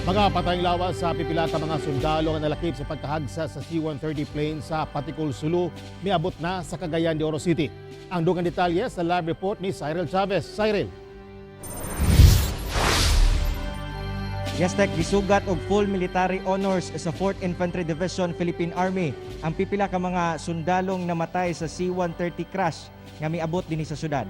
Mga patayng lawas sa pipila ka mga sundalo nga nalakip sa pagkahagsa sa C-130 plane sa Patikul, Sulu, miabot na sa Cagayan de Oro City. Ang dugang detalye sa live report ni Cyril Chavez. Cyril. Yes, Tek, gisugat og full military honors sa 4th Infantry Division, Philippine Army ang pipila ka mga sundalong namatay sa C-130 crash nga miabot dinhi sa syudad.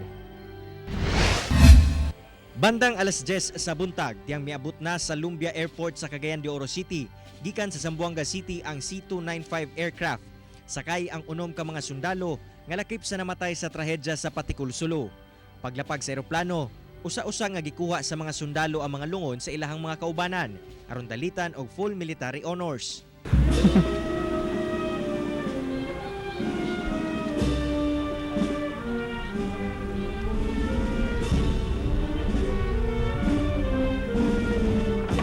Bandang alas 10 sa buntag, diyang miabot na sa Lumbia Airport sa Cagayan de Oro City, gikan sa Zamboanga City ang C-295 aircraft. Sakay ang unom ka mga sundalo nga lakip sa namatay sa trahedya sa Patikul, Sulu. Paglapag sa eroplano, usa-usa nga gikuha sa mga sundalo ang mga lungon sa ilahang mga kaubanan aron dalitan og full military honors.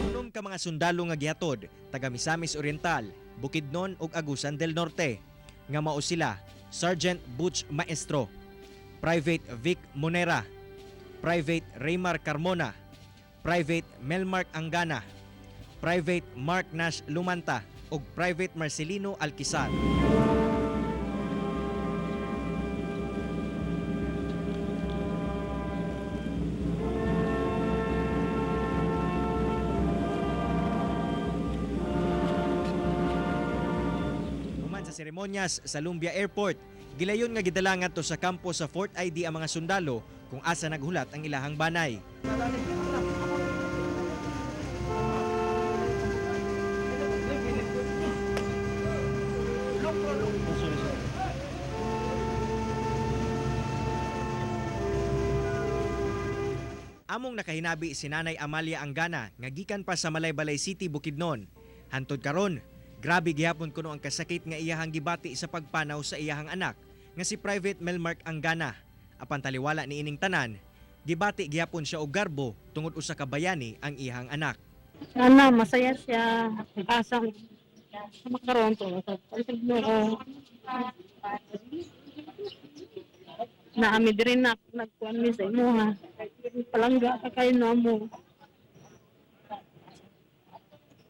Unom ka mga sundalo nga gihatod taga Misamis Oriental, Bukidnon ug Agusan del Norte. Nga mao sila Sergeant Butch Maestro, Private Vic Monera, Private Raymar Carmona, Private Melmark Angana, Private Mark Nash Lumanta ug Private Marcelino Alquizar. Human sa seremonyas sa Lumbia Airport, gilayon nga gidala ngadto sa kampo sa Fort ID ang mga sundalo kung asa naghulat ang ilahang banay. Among nakahinabi si Nanay Amalia Angana nga gikan pa sa Malaybalay City, Bukidnon. Hantod karon, grabe gihapon kuno ang kasakit nga iyahang gibati sa pagpanaw sa iyahang anak nga si Private Melmark Angana. Apan taliwala ni ining tanan, gibati gihapon siya og garbo tungod usa ka bayani ang iyahang anak. Sana masaya siya. Asa makaroon to. Sa Naami diri na nagkuan mi sa imuha. Palangga ka kayo na mo.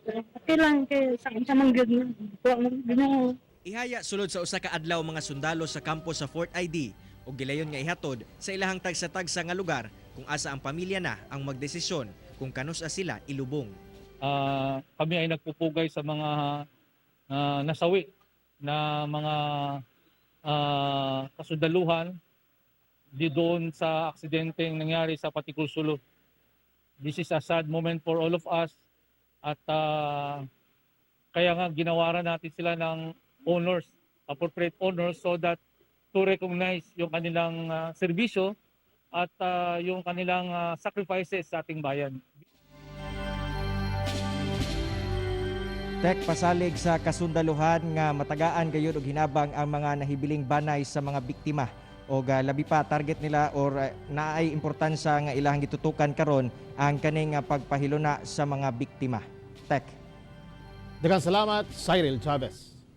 Okay lang kay sa sa man gyud kuha mo Ginoo. Ihaya sulod sa usa ka adlaw mga sundalo sa kampo sa Fort ID ug gilayon nga ihatod sa ilahang tagsa-tagsa nga lugar kung asa ang pamilya na ang magdesisyon kung kanusa sila ilubong. Kami ay nagpupugay sa mga nasawi na mga kasundaluhan di doon sa aksidenteng nangyari sa Patikul Sulu. This is a sad moment for all of us at kaya nga ginawaran natin sila ng honors, appropriate honors, so that to recognize yung kanilang serbisyo at yung kanilang sacrifices sa ating bayan. Tek, pasalig sa kasundaluhan nga matagaan gayud og hinabang ang mga nahibiling banay sa mga biktima og labi pa target nila or naay importansya nga ilahang gitutukan karon ang kaning pagpahiluna sa mga biktima. Tek. Daghang salamat, Cyril Chavez.